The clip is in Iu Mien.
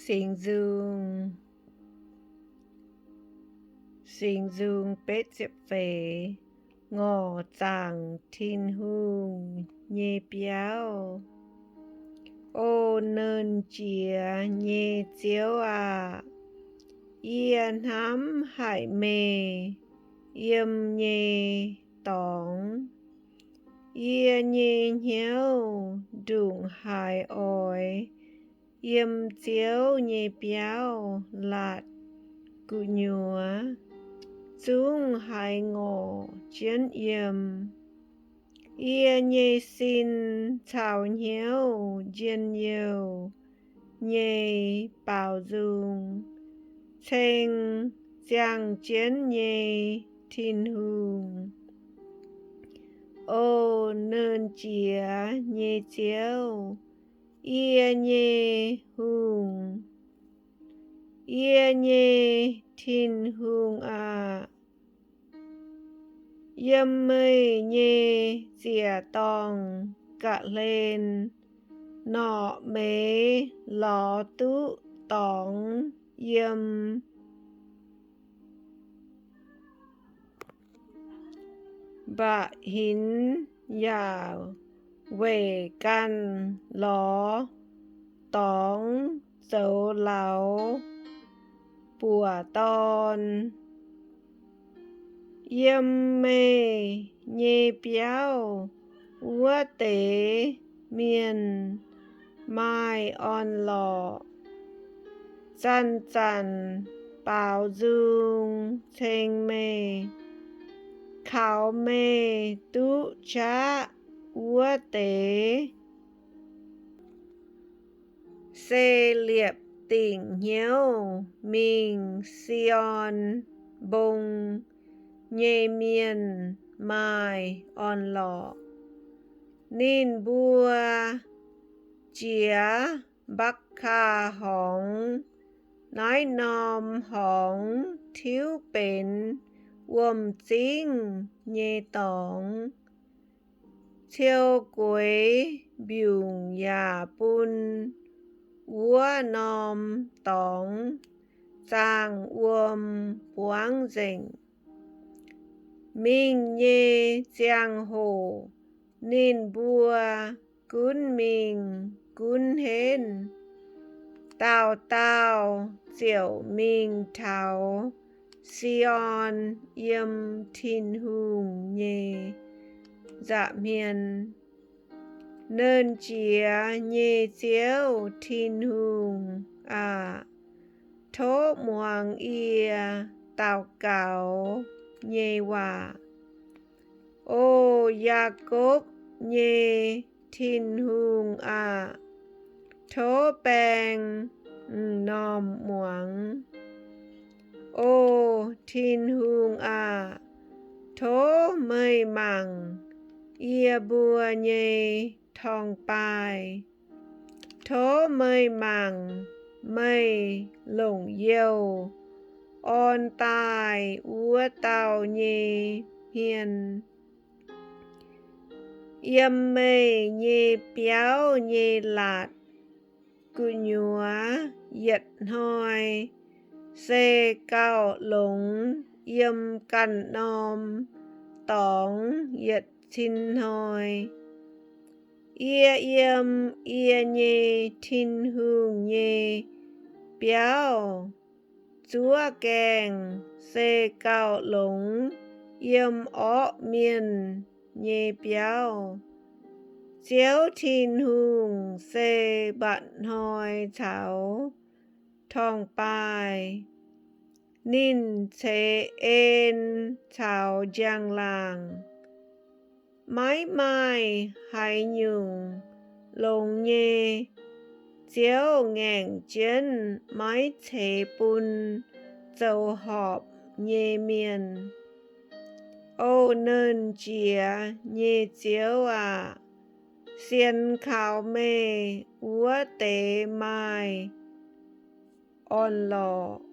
Singx Nzung, Singx Nzung betv ziepc feix. Ngorc zaangc Tin-Hungh nyei biauv. O Nernh Jiex nyei Ziouv aah! Yie hnamv haic meih yiem nyei dorngx. Yie nyei hnyouv ndongc haaix oix yiem Ziouv nyei biauv laatc gu'nyuoz, zungv haiz ngorc jienv yiem. Yie nyei sin caux hnyouv njien-youh nyei baaux nzung ceng ziangh jienv nyei Tin-Hungh. O Nernh Jiex nyei Ziouv, yie nyei Hungh, yie nyei Tin-Hungh aah! Yiem meih nyei ziec dorngh ga'hlen norqc meix lorz duqv dorngx yiem. Mba'hinx yaac weic ganh lorz dorngx zoux lauz buoqc dorn. Yiem meih nyei biauv wuov deix mienh maaih orn-lorqc, zanc-zanc baaux nzung ceng meih, kaux meih duqv qaqv wuov deix se liepc dingc hnyouv mingh Si^on Mbong nyei mienh maaih orn-lorqc. Ninh mbuo jiex mbakv kaa horngz, naaiv norm horngz tiuv benx wuom-zingv nyei dorngx. Ciou gueix mbiungc yaac bun wuov norm dorngx zaangh wuom buangv nzengc. Mingh nyei ziangh hoc ninh mbuo gunv mingh gunv henv, dauh dauh ziouc mingh taux Si^on yiem Tin-Hungh nyei nza'hmien. Nernh Jiex nyei Ziouv Tin-Hungh aah! Tov muangx yie daux gaux nyei waac. O Yaakopv nyei Tin-Hungh aah! Tov baeng m'normh muangx. O Tin-Hungh aah! Tov meih mangc yie mbuo nyei torngv-baaih. Tov meih mangc meih longc youh orn daaih wuov dauh nyei hmien. Yiem meih nyei biauv nyei laatc gu'nyuoz yietc hnoi se gauh longx yiem ganh norm dorngx yietc cin hnoi. Yie yiem yie nyei Tin-Hungh nyei biauv zuov gaengh se gauh longx yiem orqv mienh nyei biauv. Ziouv Tin-Hungh se mba'hnoi caux torngv-baaih. Ninh ceix en caux njang-laangc. Maiv maaih haaix nyungc longx nyei. Ziouv ngaengc jienv maiv ceix bun zoux horpc nyei mienh. O Nernh Jiex nyei Ziouv aac, sienx kaux meih wuov deix maaih orn-lorqc.